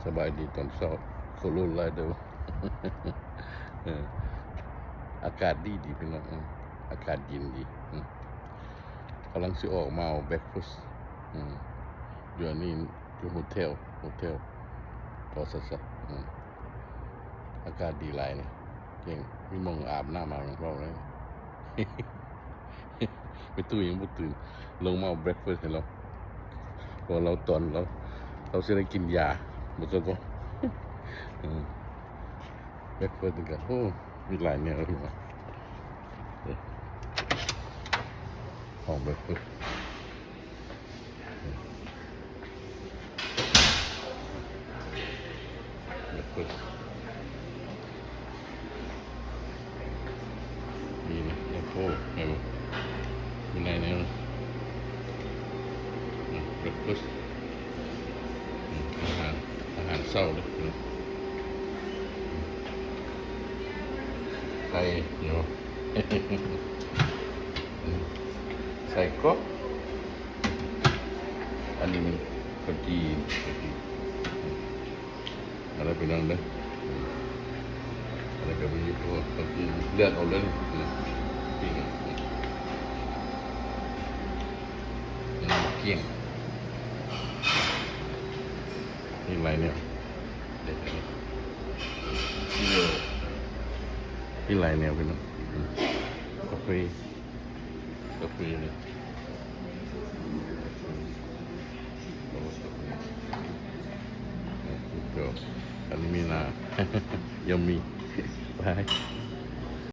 ສະບາຍດີຕອນເຊົ້າ ໂຄໂລນລາຍເດີ ເອີ ອາກາດດີໆ ພີ່ນ້ອງ ເອີ ອາກາດເຢັນດີ ເອີ ກຳລັງຊິອອກມາເອົາເບຣກຟາສ ເອີ ຢູ່ອັນນີ້ ຢູ່ໂຮເທວ ໂຮເທວ ຂໍສັດໆ ເອີ ອາກາດດີຫຼາຍນີ້ ເກັ່ງ ມີໝ່ອງອາບນ້ຳອາບຫຍັງພ້ອມເລີຍ. ແມ່ຕູ້ຍັງບໍ່ຕື່ນ ລົງມາເອົາເບຣກຟາສໃຫ້ລາວ ເພາະວ່າລາວຕອນ ລາວ ລາວຊິໄດ້ກິນຢາ ບໍ່ຊັ້ນກໍ ເອີ ເບຣກຟາສນີ້ກໍ ໂອ້ ມີຫຼາຍແນວຢູ່ວ່າ ເອີ ຂອງເບຣກຟາສ ເອີ ເບຣກຟາສ ນີ້ນະ ໂອ້ໂຫ ເຫັນບໍ່ ມີຫຼາຍແນວນະ ອືມ ເບຣກຟາສ ອືມ ອາຫານ ອາຫານເຊົ້າເດ້ ໄຂ່ຢູ່ ອືມ ໄສ້ກອກ ອັນນີ້ມັນເຂົ້າຈີ່ ເຂົ້າຈີ່ ອັນນັ້ນເປັນຫຍັງເດີ ອັນນັ້ນກໍມີພວກເຂົ້າຈີ່ ເລືອກເອົາເລີຍ ປີ້ງ ອືມ ກ້ຽງ ມີຫຼາຍແນວ ມີຫຼາຍແນວ ພີ່ນ້ອງ ອືມ ກາເຟ ກາເຟນີ້ ໂອ້ ກາເຟ ອັນນີ້ມີນາ Yummy ບາຍ.